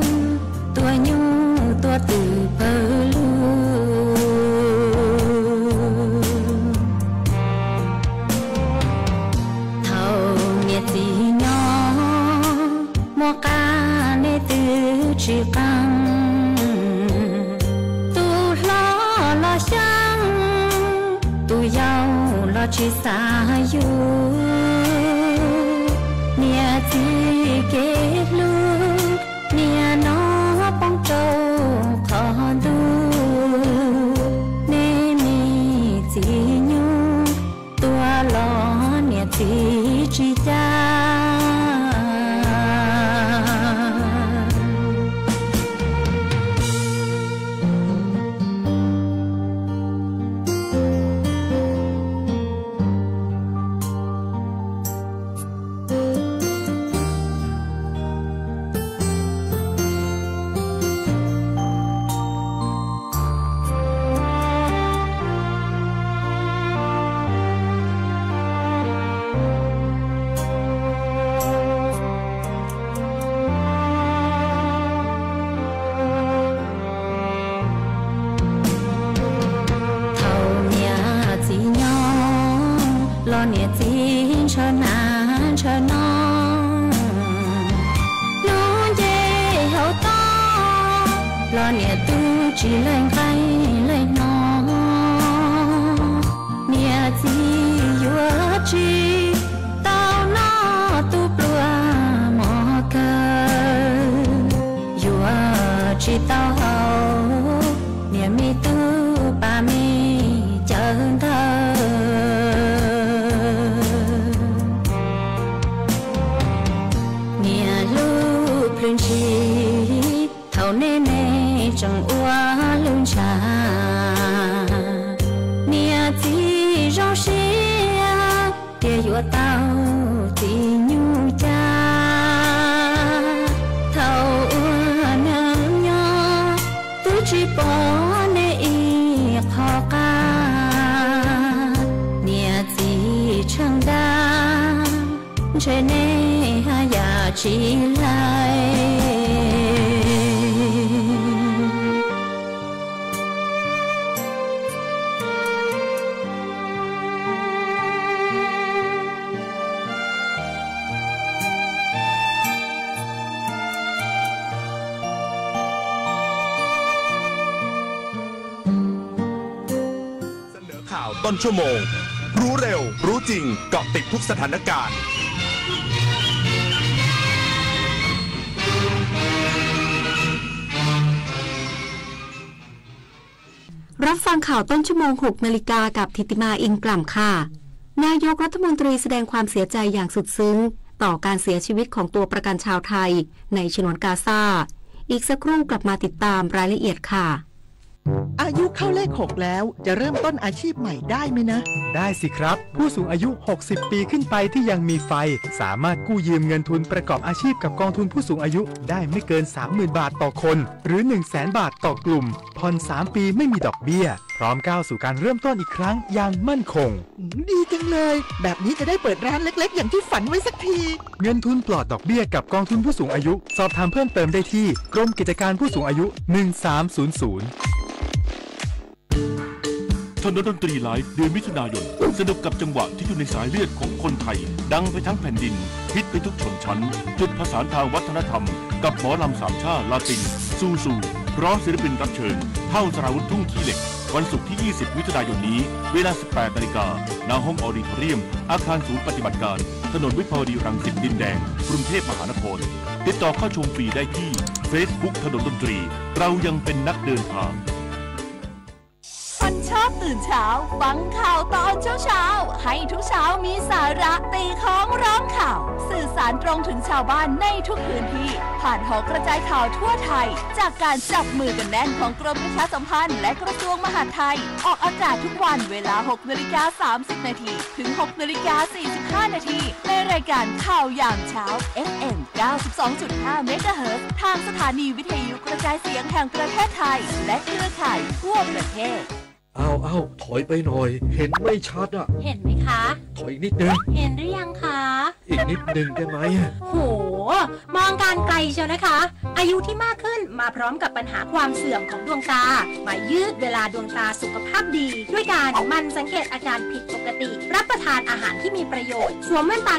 tua nyuj tua twm pawg lug. Thaum niam txiv nyob muaj qab nej twb tsis qeej, tus hlob los xyeej tus yau los tsis xav yug, niam txiv kev hlub niaj no poob rau qhov ntuj, nej me txiv nyuj tua los niam txiv tsis caj. Niam txiv ntshaw nas ntshaw no, hnub nce hauv toj los niam tub tsis lees nqaij lees hno. Niam txiv yuav tsis tau noj tub pluas mov kawg, yuav tsis tau haus niam me tub pas me cawv ntawd. Niam hlub plhws ntshis thaum nej me tseem ua lub ntshav. Niam txiv zoo siab tias yuav tau txiv nyuj cas. Thaum ua neej nyob twb tsis pom nej ib qho qab. Niam txiv tsheej ntab, ntshe nej haj yam tsis hlais. Khảoต้นชั่วโมง รู้เร็ว รู้จริง เกาะติดทุกสถานการณ์ รับฟังข่าวต้นชั่วโมง หกนาฬิกา กับธิติมา อินกล่ำค่ะ นายกรัฐมนตรีแสดงความเสียใจอย่างสุดซึ้งต่อการเสียชีวิตของตัวประกันชาวไทยในฉนวนกาซา อีกสักครู่กลับมาติดตามรายละเอียดค่ะ อายุเข้าเลขหกแล้ว จะเริ่มต้นอาชีพใหม่ได้ไหมนะ ได้สิครับ ผู้สูงอายุ หกสิบ ปีขึ้นไปที่ยังมีไฟ สามารถกู้ยืมเงินทุนประกอบอาชีพกับกองทุนผู้สูงอายุได้ไม่เกิน สามหมื่น บาทต่อคน หรือ หนึ่งแสน บาทต่อกลุ่ม ผ่อน สาม ปีไม่มีดอกเบี้ย พร้อมก้าวสู่การเริ่มต้นอีกครั้งอย่างมั่นคง ดีจังเลย แบบนี้จะได้เปิดร้านเล็กๆ อย่างที่ฝันไว้สักที เงินทุนปลอดดอกเบี้ยกับกองทุนผู้สูงอายุ สอบถามเพิ่มเติมได้ที่กรมกิจการผู้สูงอายุ หนึ่งสามศูนย์ศูนย์ ถนนดนตรีไลฟ์เดือนมิถุนายน สนุกกับจังหวะที่อยู่ในสายเลือดของคนไทย ดังไปทั้งแผ่นดิน ฮิตไปทุกชนชั้น จุดผสานทางวัฒนธรรม กับหมอลำสามชาติลาติน ซูซู พร้อมศิลปินรับเชิญ เท่า สราวุธ ทุ่งขี้เหล็ก วันศุกร์ที่ ยี่สิบ มิถุนายนนี้ เวลา สิบแปดนาฬิกา ณ ห้องออดิทอเรียม อาคารศูนย์ปฏิบัติการ ถนนวิภาวดีรังสิตดินแดง กรุงเทพมหานคร ติดต่อเข้าชมฟรีได้ที่ Facebook ถนนดนตรี เรายังเป็นนักเดินทาง คนชอบตื่นเช้า ฟังข่าวตอนเช้าๆ ให้ทุกเช้ามีสาระ ตีค้องร้องข่าว สื่อสารตรงถึงชาวบ้านในทุกพื้นที่ ผ่านหอกระจายข่าวทั่วไทย จากการจับมือกันแน่นของกรมประชาสัมพันธ์และกระทรวงมหาดไทย ออกอากาศทุกวันเวลา หกนาฬิกา สามสิบนาที ถึง หกนาฬิกา สี่สิบห้านาที ในรายการข่าวยามเช้า เอฟเอ็ม เก้าสิบสองจุดห้า เมกะเฮิรตซ์ ทางสถานีวิทยุกระจายเสียงแห่งประเทศไทย และเครือข่ายทั่วประเทศ อ้าว อ้าว ถอยไปหน่อย เห็นไม่ชัดอะ เห็นไหมคะ ถอยอีกนิดนึง เห็นหรือยังคะ อีกนิดนึงได้ไหม โห มองการไกลเชียวนะคะ อายุที่มากขึ้นมาพร้อมกับปัญหาความเสื่อมของดวงตา มายืดเวลาดวงตาสุขภาพดี ด้วยการหมั่นสังเกตอาการผิดปกติ รับประทานอาหารที่มีประโยชน์ สวมแว่นตา